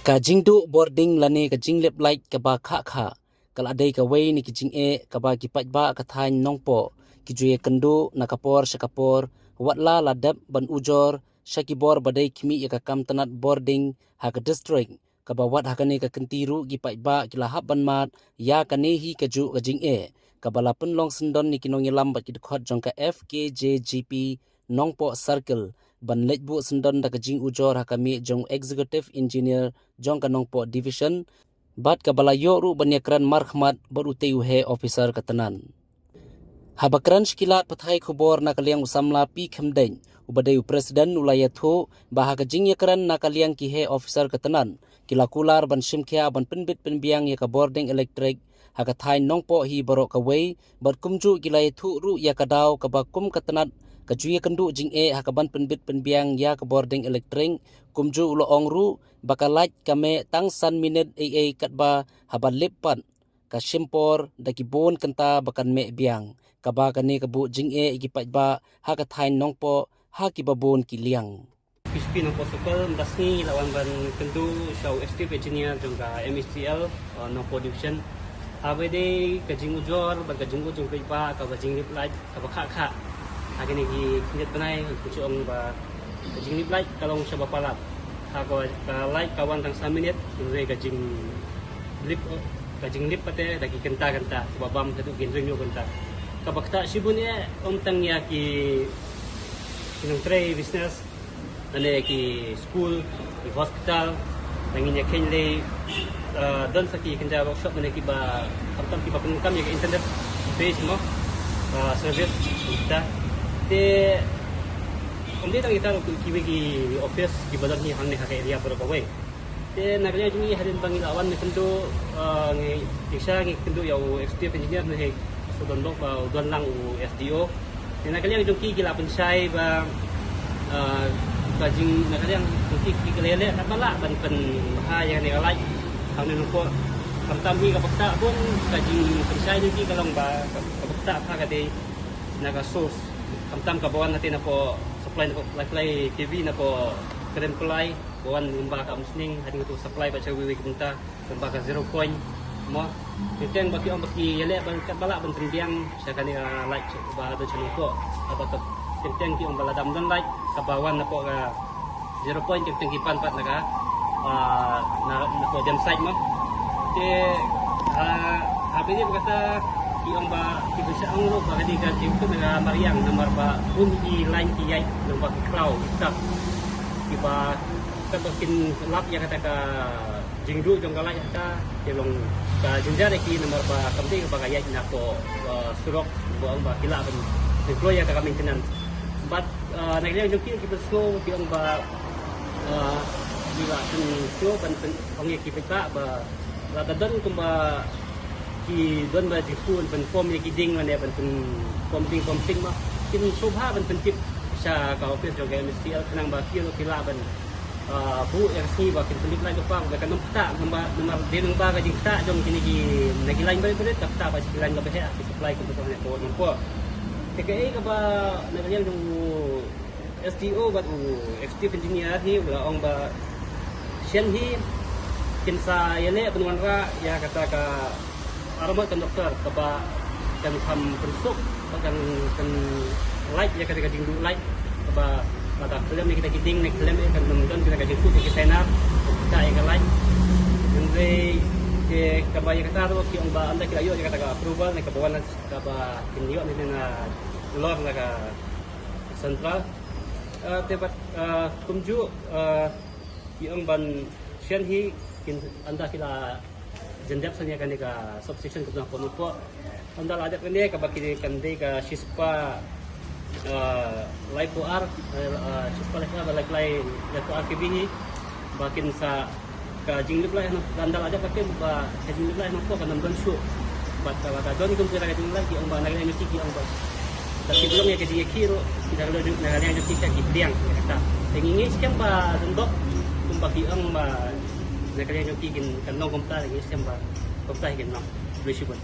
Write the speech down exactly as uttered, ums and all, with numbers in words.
Ka jingduh bording lane ka jinglip lait kaba khah khah ka la dei kawei na ki jingeh kaba ki paidbah ka thaiñ Nongpoh ki ju ïakynduh na ka por sha ka por, wat la la dep ban ujor sha ki bor ba dei khmih ïa ka kam tnat bording ha ka district, kaba wat ha kane ka kynti ruh ki paidbah ki la hap ban mad ïa kane hi kajuh ka jingeh, kaba la pynlong syndon ïa ki nongïalam bad ki dkhot jong ka F K J G P Nongpoh Circle ban leit buh syndon da ka jingujor ha ka miej jong Executive Engineer jong ka Nongpoh Division, bad kaba la ïoh ruh ban ïakren markhmat bad utei u heh officer ka tnat. Haba kren sha ki lad pathai khubor na ka liang u samla P Khymdeit, uba dei u president, u la ïathuh ba ha ka jingïakren na ka liang ki heh officer ka tnat, ki la kular ban shim khia ban pynbit pynbiang ïa ka bording elektrik ha ka thaiñ Nongpoh hi baroh kawei, bad kumjuh ki la ïathuh ruh ïa ka daw kaba kum ka tnat ka ju ïakynduh jingeh ha ka ban pynbit pynbiang ïa ka bording elektrik. Kumjuh u la ong ruh ba ka lait ka meh tang san minit ei ei, katba haba lip pat ka shim por da ki bun kynta ba kan meh biang, kaba kane ka buh jingeh ïa ki paidbah ha ka thaiñ Nongpoh ha kiba bun ki liang. P H P Nongpoh Circle, mynta sngi la wan ban kynduh sha u Executive Engineer jong ka M H C L, uh, Nongpoh Division. Haba dei ka jingujor bad ka jingujor jong ka paidbah kaba jinglip lait kaba khah khah ha kine ki khyndiat bnai, ku ju ong ba ka jinglip lait ka long shaba palat. Ha ka, ka lait ka wan tang san minit, hynrei ka jinglip, ka jinglip pat te da ki kynta kynta, kaba bam haduh ki hynriew kynta. Kaba ktah shibun eh, ym tang ïa ki, ki nongtrei business, lane ki skul, ki hospital, lane ïa ki lei, uh, don sa ki kynja workshop lane kiba, khamtam kiba pyndonkam ïa ka internet base mo, uh, service, kita. Te ym dei tang kita, kiwei ki office kiba don hi hangne ha ka area baroh kawei. Te na ka liang jong ngi hadien ba ngi la wan ngi kynduh, uh, ngi, ngi sha ngi kynduh ïa u Executive Engineer ne he, u don lok ba u don lang u S D O. Te na ka liang jong ki ki la pynshai ba, ah, ka jing, na ka liang jong ki ki la leh katba lah ban pynbha ïa kane ka lait hangne Nongpoh. Khamtam hi kaba ktah bun ka jingpynshai jong ki ka long ba kaba ktah bha ka dei na ka source. Khamtam kaba wan hangtei napoh supply, napoh Laiphlai K V, napoh Krenphlai, ba wan lyngba ka Umsning, hadien katu supply bad sha kiwei kiwei ki bynta. Lyngba ka zero point mo. Teng teng ba ki ong ba ki ïaleh ban katba lah ban pynbiang sha kane ka lait ba don sha Nongpoh. Haba teng teng ki ong ba lada ym don lait kaba wan napoh ka zero point, teng teng ki pan pat na ka, ah, na, napoh dam site mo. Te, ah, haba ïa kata ki ong ba ki pynshai ong ruh ba ka dei ka jingkut na ka mariang namar ba bun ki line ki ïaid lyngba ki khlaw ki tap kiba katba kin lap ïa kata ka jingduh jong ka lait ha ka, te long ka jynjar ïa ki namar ba kam dei ba ka ïaid napoh, uh, surok, ba ong ba ki lah ban kloi ïa ka maintenance. Bad, uh, na ka liang jong ki ki pynsngew ki ong ba, uh, ki lah pynsngew ban pyn-, ong ïa ki paidbah ba lada don kumba ki don ba jingpynform ïa ki ding lane ban pynform ding form ting ma, kin sngewbha ban pyntip sha ka office jong ka M H C L khnang ba ki ruh ki lah ban, ah, buh ïa ka sngi ba kin pynlip lait lypa ba kan ym ktah, namar, namar dei lyngba ka jingktah jong kine ki, na ki line barit barit ka ktah ba ki line kaba heh ki supply kumta ha Nongpoh. Te kaei kaba na ka liang jong u S D O bad u Executive Engineer hi u la ong ba shen hi kin sa ïaleh ban wanrah ïa kata ka armot conductor kaba kan kham pynsuk ba kan, kan lait ïa kata ka jingduh lait kaba lada khlem ïa kita ki ding ne khlem ïa kan ym don kita ka jingkut ïa ki sainar kita ïa ka lait. Hynrei te kaba ïa kata ruh ki ong ba ynda ki la ïoh ïa kata ka approval ne kaba wan kaba kin ïoh ne na lor na ka central. Ah, te bad, ah, kumjuh, ah, ki ong ban shen hi kin ynda ki la jan dep shen ïa kane ka substation kumta ha Nongpoh. Ynda la dep kane kaba kine kan dei ka shispah, ah, laiphew ar, ah, shispah laiphew ar, laiphew lai, laiphew ar K V hi. Ba kin sa ka jinglip lait ha Nongpoh, ynda la dep kata ba ka jinglip lait ha Nongpoh kan ym don shuh. Bad ka, ka don kum ka jinglip lait ki ong ba na ka liang jong ki ki ong ba da ki long ïa ka jingïakhih ruh ki da ka long na ka liang jong ki ka ki pdiang ïa kata. Te ngi ngeit skhem ba don dok kumba ki ong ba na ka liang jong ki kin kan long kumta, ngi ngeit skhem ba kumta hi kin long. Khublei shibun.